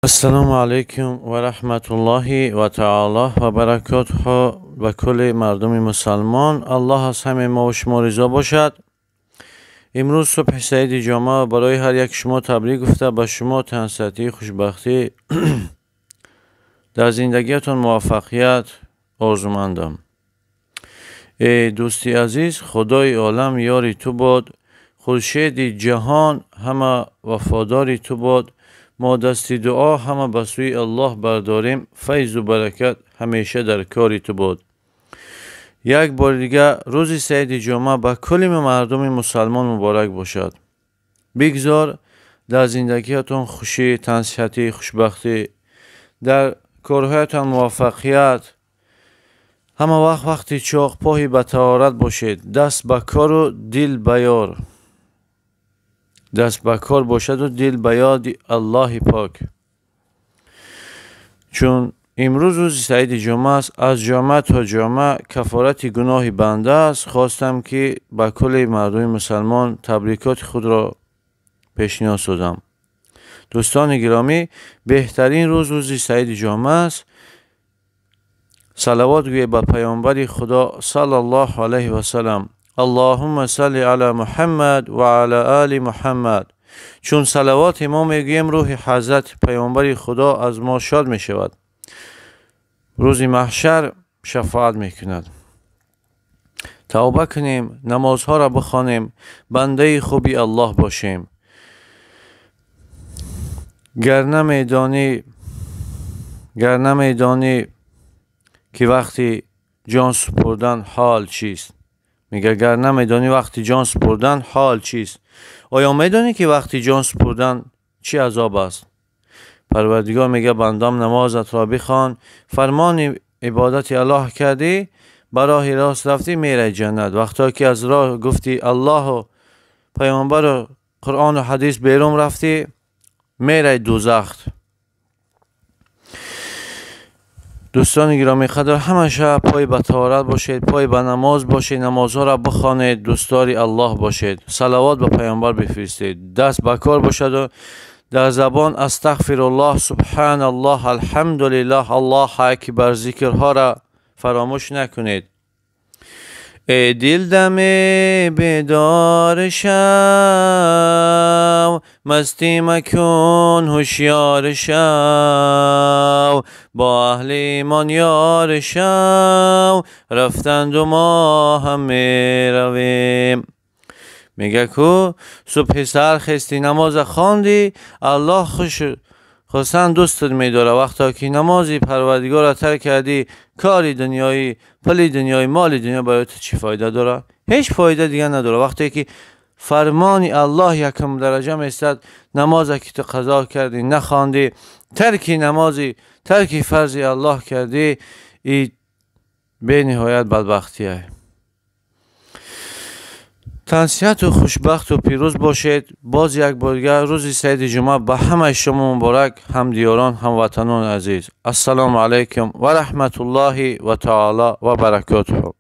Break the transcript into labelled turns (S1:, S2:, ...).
S1: Ассалому алайкум ва раҳматуллоҳи ва таъоло ва баракотуҳу ба кулли мардуми мусалмон. Аллоҳ аз ҳамаи мо ва шумо ризо бошад. Имрӯз субҳи саиди ҷомеа барои ҳар як шумо табрик гуфта, ба шумо тансиҳатӣ, хушбахтӣ, дар зиндагиятон муваффақият орзумандам. Эй дӯсти азиз, Худои олам ёри ту бод, хуршеди ҷаҳон ҳама вафодори ту бод. Мо дасти дуо ҳама ба сӯи Аллоҳ бардорем, файзу баракат ҳамеша дар кори ту бод. Як бори дигар рӯзи саиди ҷомеа ба кулли мардуми мусалмон муборак бошад. Бигзор дар зиндагиятон хушӣ, тансиҳатӣ, хушбахтӣ, дар корҳоятон муваффақият, ҳама вақт вақти чоқ поҳи ба таҳорат бошед, даст ба кору дил ба ёр. Даст ба кор бошаду дил ба ёди Аллоҳи пок. Чун имрӯз рӯзи саиди ҷумъа аст, аз ҷомеа то ҷомеа кафорати гуноҳи банда аст. Хостам ки ба кулли мардуми мусалмон табрикоти худро пешниҳод созам. Дӯстони гиромӣ, беҳтарин рӯз рӯзи саиди ҷомеа аст. Салавот гӯед ба паёмбари Худо саллаллоҳу алайҳи васаллам. Аллоҳумма салли ала Муҳаммад ва ала оли Муҳаммад. Чун салавоти мо мегӯем, рӯҳи ҳазрат паёмбари Худо аз мо шод мешавад. Рӯзи маҳшар шафоат мекунад. Тавба кунем, намозҳоро бихонем, бандаи хуби Аллоҳ бошем. Гар намедонӣ ки вақти ҷон супурдан ҳол чист, мега гар намедонӣ вақти ҷон супурдан ҳол чист, оё медонӣ ки вақти ҷон супурдан чӣ азоб аст? Парвардигор мега бандам намозатро бихон, фармони ибодати Аллоҳ кардӣ, ба роҳи рост рафтӣ, мерай ҷаннат. Вақто ки аз роҳ гуфти Аллоҳу паёмбару Қуръону ҳадис берун рафтӣ, мерай дӯзах. Дӯстони гиромӣ қадр, ҳамаша пой ба таҳорат бошед, пой ба намоз бошед, намозҳоро бихонед, дӯстдори Аллоҳ бошед, салавот ба паёмбар бифиристед, даст ба кор бошаду дар забон астағфируллоҳ, субҳаналлоҳ, алҳамдулиллоҳ, Аллоҳу акбар зикрҳоро фаромӯш накунед. Эй дил даме бедор шав, мастӣ макун, ҳушёр шав, бо аҳли имон ёр шав, рафтанду мо ҳам меравем. Мега ку субҳи саҳар хести, намоза хонди, Аллоҳ хуш хусанд дӯстат медорад. Вақто ки намози Парвардигорро тарк кардӣ, кори дунёӣ, пули дунёӣ, моли дунё барои ту чӣ фоида дорад? Ҳеҷ фоида дигар надорад. Вақте ки фармони Аллоҳ якум дараҷа меистад, намоза ки ту қазо кардӣ, нахондӣ, тарки намози, тарки фарзи Аллоҳ кардӣ, и бениҳоят бадбахтие. Тансиҳату хушбахту пирӯз бошед. Боз як бор дигар рӯзи саиди ҷумъа ба ҳамаи шумо муборак, ҳамдиёрон, ҳамватанони азиз. Ассалому алайкум ва раҳматуллоҳи ва таъоло ва баракотуҳу.